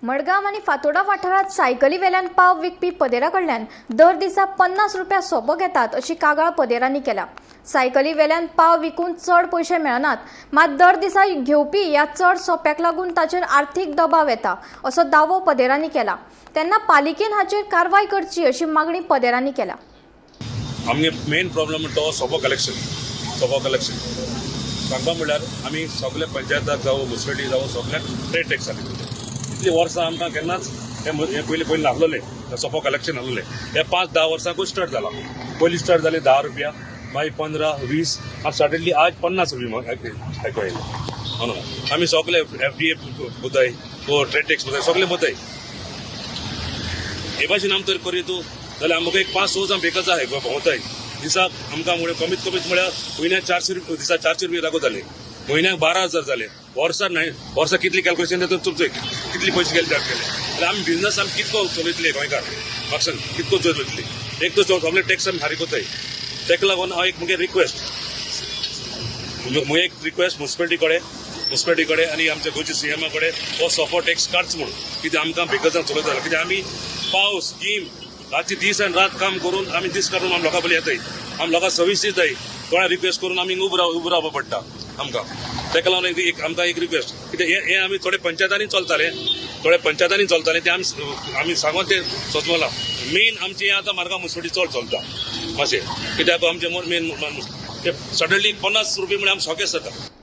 मडगांव आनी फातोडा वाठारांत सायकली वेल्यान पाव विकपी पदेरा कडल्यान दर दिसा 50 रुपया सोपो घेतात, अशी कागाळ पदेरांनी केल्या. सायकली वेल्यान पाव विकून चड पयशे मेळनात, मात दर दिसा घेवपी ह्या चड सोप्याक लागून ताचेर आर्थीक दबाव येता, असो दावो पदेरांनी केला. तेन्ना पालिकेन हाचेर कारवाय करची, अशी मागणी पदेरांनी केल्या. आमगे मेन प्रॉब्लम तो सोपो कलेक्शन. सोपो कलेक्शन सांगपा म्हणल्यार आमी सगळे पंचायताक जावं, मुन्सिपालिटी जावं, सगळ्याक ट्रेड टॅक्स जाले. इतली वर्सां आमकां केन्नाच हे हे पयलीं पयलीं नासलेले, सोपो कलेक्शन नासलेले. हे 5-10 वर्सांकूच स्टार्ट जाला. पयलीं स्टार्ट जाले 10 रुपया, मागीर 15, 20, आनी सडनली आज 50 रुपया आयको येयले. म्हणून आमी सगळे एफडीए भरताय, ट्रेड टॅक्स भरताय, सगळे भरताय. हे भाशेन आम तर करीत जाल्यार आमकां एक पांच स जाण बेकाच आहाय भोंवताय. दिसाक आमकां म्हळ्यार कमीत कमीत म्हळ्यार म्हयन्याक 400 रुपया, दिसा 400 रुपया लागू जाले, म्हयन्याक 12,000 जाले. वर्सा न्हय, वर्सा कितली कॅल्क्युलेशन जाता तुमचे, कितली पयशे गेले त्यात गेले. जाल्यार आमी बिझनस आमी कितको चलयतले? गोंयकार म्हाका कितको चलयतले? एक तर सगळे टॅक्स आमी फारीक करताय. ताका लागून हांव एक मुगे रिक्वेस्ट, मुगे एक रिक्वेस्ट मुन्सिपालिटी कडेन आनी आमच्या गोंयच्या सीएमा कडेन, हो सोपो टॅक्स काडचो म्हणून. कित्याक आमकां बेगीन चलयता जाल्यार, कित्याक आमी पावस गीम रातचे दीस आनी रात काम करून आमी दीस काडून आमी लोकां पयलीं येताय, आमी लोकांक सर्वीस दिताय. कोणा रिक्वेस्ट करून आमी उबो रावपा पडटा आमकां. ताका लागून एक आमकां एक रिक्वेस्ट, कित्याक हे आमी थोडे पंचायतांनी चलताले, थोडे पंचायतांनी चलताले, ते आमी सांगोन ते सोजमला. मेन आमचे हे आतां मार्गा मुन्सिपालिटी चड चलता मातशें, कित्याक आमचे मेन ते सडनली 50 रुपये म्हळ्यार आमी शॉकेस जाता.